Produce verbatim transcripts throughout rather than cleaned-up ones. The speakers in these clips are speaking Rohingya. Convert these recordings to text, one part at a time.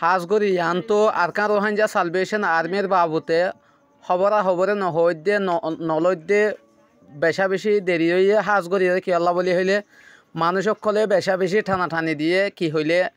Hás gorí yiántu Arkán Ruháingga Salvation Armyr babute hóbora hóbore nohoóidde, no-, noloidde becá-becí deri óiye. Hás goríyeré kiyólla bóli hoilé, manúic ókkolé becá-becí thana-thani diyé. Ki hoilé,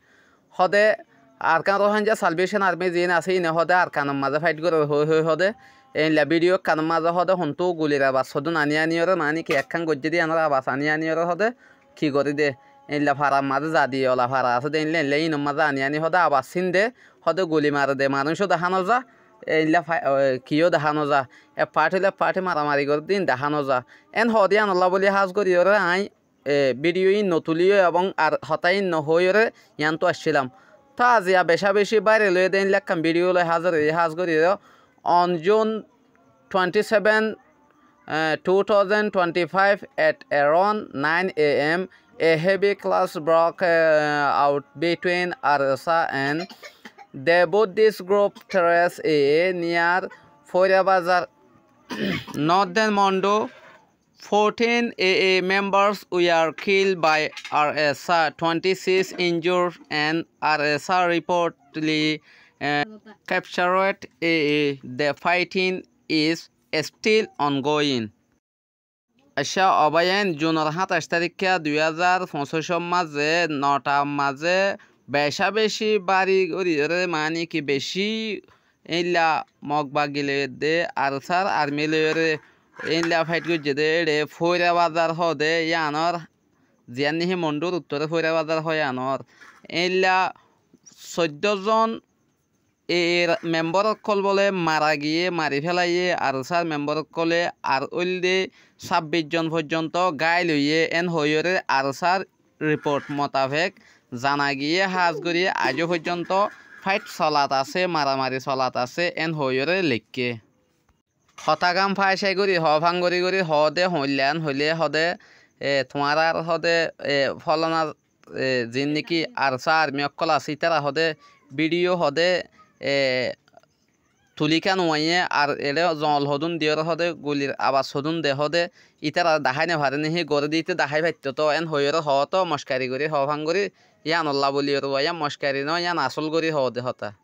hóde Arkán Ruháingga Salvation Army ziín asé, íine hóde Arkanor mazé fáith gorér hoói hoói hóde. Éilla bídiyo ekkanor mazé hóde hontú gulir abas hodún aní aníyoré, maáni ki ekkán goijjé dé yíanor abas aní aníyoré hóde ki gorí dé. Éilla farar mazé zadi ola fara asé dé, éilla éilla ínor mazé aní aní hóde abas sín dé, hóde guli mare dé manúic ó dahá nozá, éilla fa-, e, kiyó dahá nozá. Ek faáthi loi ek faáthi maramari gorér dé íin dahá nozá. Én hoóde yíanollá bóli hás goríyoré aññí e, bídiyo íin notulíyo ebong ar hotá íin nohoóiyoré yiántu aiccílam. Tóu aziya becá-becí báirel óiye dé éilla ekkán bídiyo loi házir óiyi. Hás goríyoré on June twenty-seven, e, two thousand twenty-five at around nine A M, a heavy clash broke, e, out between ARSA and the Buddhist group Terrace A A near Foira Bazar, Northern Mondu. Fourteen A A members were killed by ARSA, twenty-six injured, and ARSA reportedly, uh, captured A A. The fighting is still ongoing. Accá, ó báiyain, Junor háñtaic taríkka dui házar foñsícor mazé notar mazé becá-becí bári goríyoré, maáni ki becí éilla Mog bagi loiyé dé ARSAr army loiyóre éilla fáith goijjé dé éçe Foira Bazar hoóde yíanor, ziyán néki Mondhúr uttoré Foira Bazar hoó yíanor. Éilla soiddó zon A A member ókkol bóle mara giyé, mari félaiyé, ARSAr member ókkolé ar óilde sábbic zon foijjonto gáil óiye, én hoóiyoré ARSAr report motafek zana giyé. Hás gorí aijó foijjonto fáith solat asé, maramari solat asé, én hoóiyoré leikké. Hotágan fáñcai gorí hoó fán gorí gorí hoóde hoóilla, én hoilé hoóde, e, tuáñrár hoóde, e, fólana, e, ziín néki ARSA army ókkol asé, ítara hoóde bídiyo hoóde, e, tulí ká nuaiyé, ar eçé zoñl hodún diyóre hoóde, gulir abas hodún de hoóde, ítararé dahái nofaré néki, goré de íte dahái faittóu toó, én hoiyóre hoóto mockari gorí, hoó fán gorí, yíanollá bóli oré, yían mockari noó, yían asól gorí hoóde hotá.